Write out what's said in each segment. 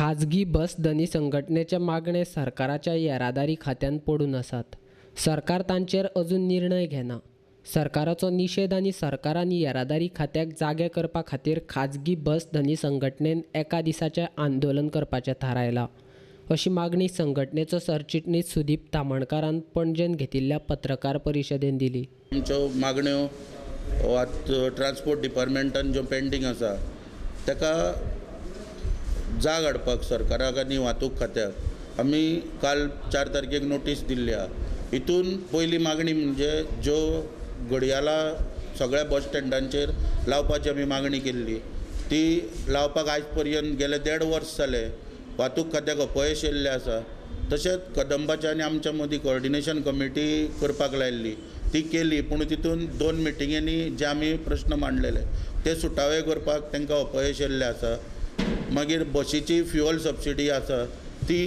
खाजगी बस धनी संघटनेचे मागणे सरकाराच्या येरादारी खात्यान पडून आसात. सरकार तांचेर अजून निर्णय घेना. सरकाराचो निशेध आनी सरकारान येरादारी खात्याक जागे करपा खातीर खाजगी बस धनी संघटनेन एका दिसाचें आंदोलन करपाचें थारायलां, अशी मागणी संघटनेचो सरचिटणीस सुदीप तामणकारान पणजेन घेतिल्ल्या पत्रकार परिशदेन दिली. आमच्यो मागण्यो ट्रान्सपोर्ट डिपार्टमेंटान ज्यो पेंडींग आसा ताका जाग हाडपाक सरकाराक आनी वाहतूक खात्याक आमी काल 4 तारखेक नोटीस दिल्ली आहा. हितून पयली मागणी म्हणजे ज्यो घडयाळां सगळ्या बस स्टँडांचेर लावपाची आमी मागणी केल्ली ती लावपाक आयज पर्यंत गेले 1.5 वर्स जाले वाहतूक खात्याक अपयश येयल्लें आसा. तशेंच कदंबाच्या आनी आमच्या मदीं कोऑर्डिनेशन कमिटी करपाक लायिल्ली ती केली, पूण तितून 2 मिटिंगेंनी जे आमी प्रश्न मांडलेले ते सुटावे करपाक तांकां अपयश येयल्लें आसा. मागीर बशीची फ्युअल सबसिडी आसा ती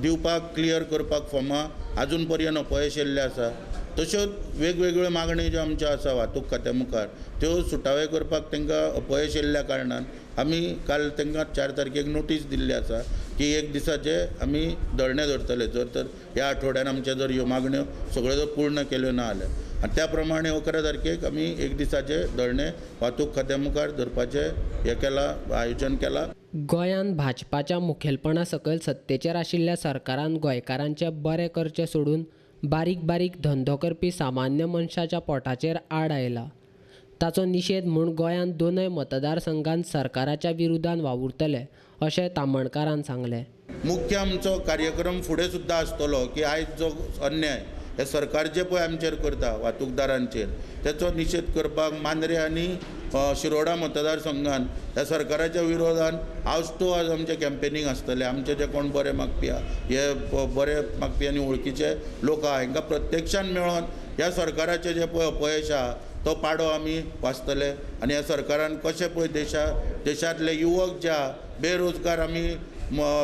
दिवपाक क्लियर करपाक फॉर्मां आजून पर्यंत अपयश येयल्लें आसा. तश्योच वेगवेगळ्यो मागण्यो ज्यो आमच्यो आसा वाहतूक खात्या मुखार त्यो सुटावे करपाक तांकां अपयश येयल्ल्या कारणान आमी काल तांकां 4 तारखेक नोटीस दिल्ली आसा की एक दिसाचे आमी धरणे धरतले जर तर ह्या आठवड्यान आमच्या जर ह्यो मागण्यो सगळ्यो जर पूर्ण केल्यो ना जाल्यार, आनी त्या प्रमाणे 11 तारखेक आमी एक दिसाचे धरणे वाहतूक खात्या मुखार धरपाचें हें केलां, आयोजन केलां. गोंयांत भाजपाच्या मुखेलपणा सकयल सत्तेचेर आशिल्ल्या सरकारान गोंयकारांचे बरें करचें सोडून बारीक बारीक धंदो करपी सामान्य मनशाच्या पोटाचेर आड आयला. ताचो निशेध म्हूण गोंयांत 2 मतदारसंघांत सरकाराच्या विरोधान वावुरतले अशें तामणकारान सांगलें. मुख्य आमचो कार्यक्रम फुडें सुद्दां आसतलो की आयज जो अन्याय हे सरकार जे पळय आमचेर करता वाहतूकदारांचेर तेचो निशेध करपाक मांद्रे आनी शिरोडा मतदारसंघान ह्या सरकाराच्या विरोधान हावज टू हावज आमचें कॅम्पेनींग आसतलें. आमचे जे कोण बरे मागपी आहा हे बरे मागपी आनी वळखीचे लोक आहा हांकां प्रत्यक्षान मेळोन ह्या सरकाराचें जें पळय अपयश आहा तो पाडो आमी वाचतले आनी ह्या सरकारान कशें पळय देशांतले युवक जे आहा बेरोजगार आमी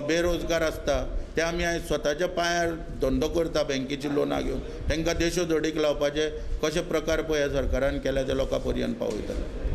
बेरोजगार आसता ते आमी आयज स्वताच्या पांयार धंदो करता बँकेची लोनां घेवन तांकां देशोधडीक लावपाचे कशे प्रकार पळय ह्या सरकारान केल्या ते लोकां पर्यंत पावयतले.